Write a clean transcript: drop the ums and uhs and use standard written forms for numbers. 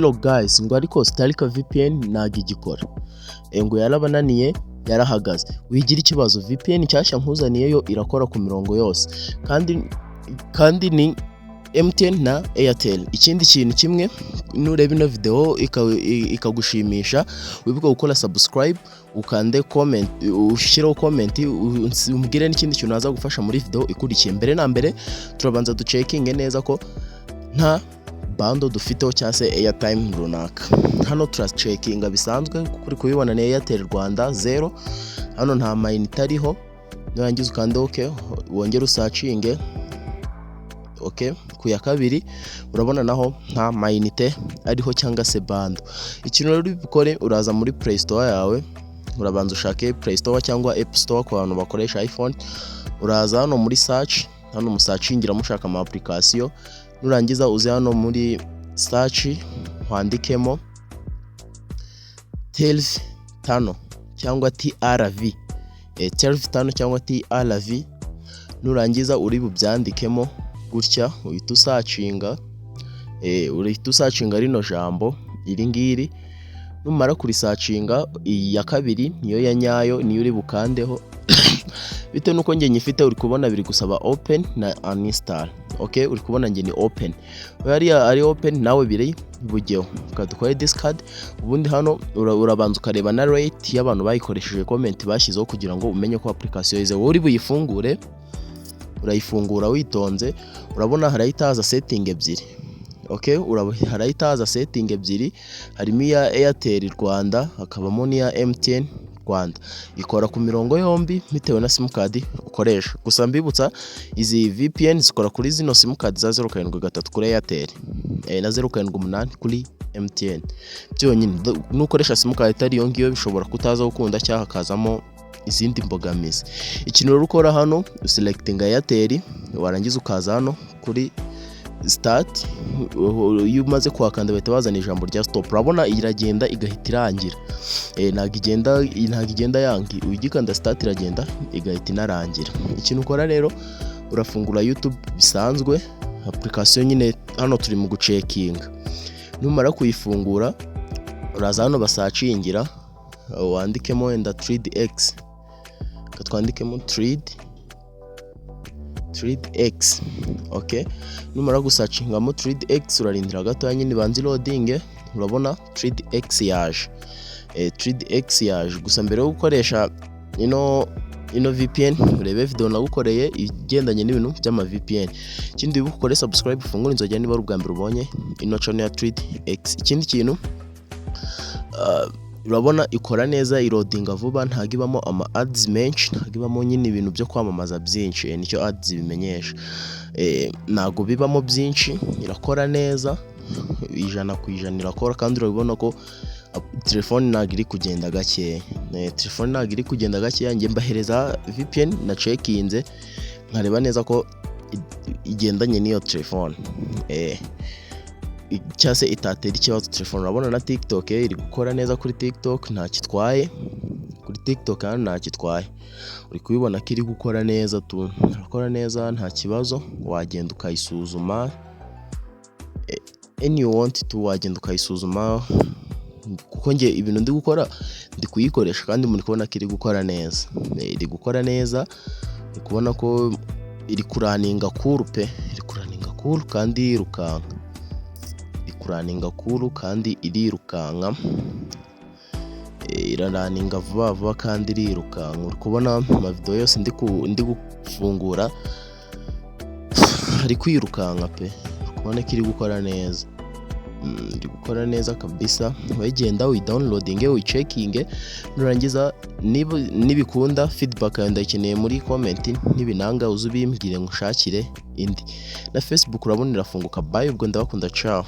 Hello guys, ngo ariko Stark VPN ntago igikora, ngo yarabananiye, yarahagaze. Wigira ikibazo, VPN nshyashya nkuzaniye yo irakora ku mirongo yose kandi ni MTN na Airtel. Ikindi kintu kimwe, nureba ino video ikagushimisha, wibuke gukora subscribe, ukande comment, ushyireho comment, umbwire n'ikindi kintu naza gufasha muri video ikurikiye. Mbere na mbere turabanza ducekinge neza ko nta bundle dufiteho cyangwa se airtime runaka. Hano turacekinga bisanzwe kuko uri kubibona ni Airtel Rwanda zero, hano nta mayinite ariho. Nurangiza ukande OK, wongere usacinge. OK, ku ya kabiri urabona naho nta mayinite ariho cyangwa se bundle. Ikintu rero uri bukore, uraza muri Play Store yawe, urabanza ushake Play Store cyangwa App Store ku bantu bakoresha iPhone. Uraza hano muri search, hano musacingira mushaka ama application. Nurangiza uze hano muri search wandikemo Telv Tunnel cyangwa TRV, Telv Tunnel cyangwa TRV. Nurangiza uri bubyandikemo gutya, uhita usacinga, uhita usacinga rino jambo iri ngiri. Numara kurisacinga, iyi ya kabiri niyo ya nyayo, niyo uri bukandeho. Bitewe nuko njye nyifite, uri kubona biri gusaba open na uninstall. Okay, uri kubona njye ni open, hariya ari open, nawe biri bujyeho. Dukore discard. Ubundi hano urabanza ukareba na rate y'abantu bayikoresheje, comment bashyizeho, kugira ngo umenye ko application yizewe. Uri buyifungure, urayifungura witonze. Urabona harahita haza setting ebyiri. Okay, harahita haza setting ebyiri, harimo iya Airtel Rwanda, hakabamo n'iya MTN Rwanda. Ikora ku mirongo yombi bitewe na simukadi ukoresha. Gusa mbibutsa, izi VPN zikora kuri zino simukadi za 073 kuri Airtel na 078 kuri MTN byonyine. Nukoresha simukadi itari iyo ngiyo bishobora kutaza gukunda cyangwa hakazamo izindi mbogamizi. Ikintu rero ukora hano, uselectinga Airtel, warangiza ukaza hano kuri start. Iyo umaze kuhakanda bahita bazana ijambo rya stop. Urabona iragenda igahita irangira, ntabwo igenda yangi. Ugikanda start iragenda igahita inarangira. Ikintu ukora rero, urafungura YouTube bisanzwe, application nyine hano turi mu gucekinga. Numara kuyifungura, uraza hano basacingira, wandikemo wenda 3DX. Reka twandikemo 3DX. Okay, numara gusacingamo 3DX, urarindira gatoya nyine ibanza loading. Urabona 3DX yaje, 3DX yaje. Gusa mbere yo gukoresha ino VPN, urebe video nagukoreye igendanye n'ibintu by'ama VPN. Ikindi wibuke ukore subscribe, ufungure inzogera niba ari ubwa mbere ubonye ino channel ya 3DX. Ikindi kintu, urabona ikora neza, irodinga vuba, ntabwo ibamo ama ads menshi, ntabwo ibamo nyine ibintu byo kwamamaza byinshi, nicyo ads bimenyesha, ntabwo bibamo byinshi. Irakora neza 100%, irakora. Kandi urabibona ko telefone ntabwo iri kugenda gakeya, telefone ntabwo iri kugenda gakeya. Njye mbahereza VPN na cekinze nkareba neza ko igendanye n'iyo telefone cyangwa se itatera ikibazo telefone. Urabona na TikTok iri gukora neza, kuri TikTok nta kitwaye, kuri TikTok hano nta kitwaye. Uri kubibona ko iri gukora neza tu, irakora neza, nta kibazo. Wagenda ukayisuzuma any you want to, wagenda ukayisuzuma, kuko njye ibintu ndi gukora ndi kuyikoresha kandi muri kubona ko iri gukora neza. Iri gukora neza, uri kubona ko iri kuraninga cool pe, iri kuraninga cool kandi irirukanka, iri kuraninga cool kandi irirukanka, iraraninga vuba vuba kandi irirukanka. Uri kubona amavidewo yose ndi gufungura ari kwirukanka pe, uri kubona ko iri gukora neza, iri gukora neza kabisa. Wayigenda uyidownloadinge, uyicekinge, nurangiza nibikunda feedback yawe ndayikeneye muri comment, nibinanga uze ubimbwire ngushakire indi. Na Facebook urabona irafunguka. Bye, ubwo ndabakunda, ciao.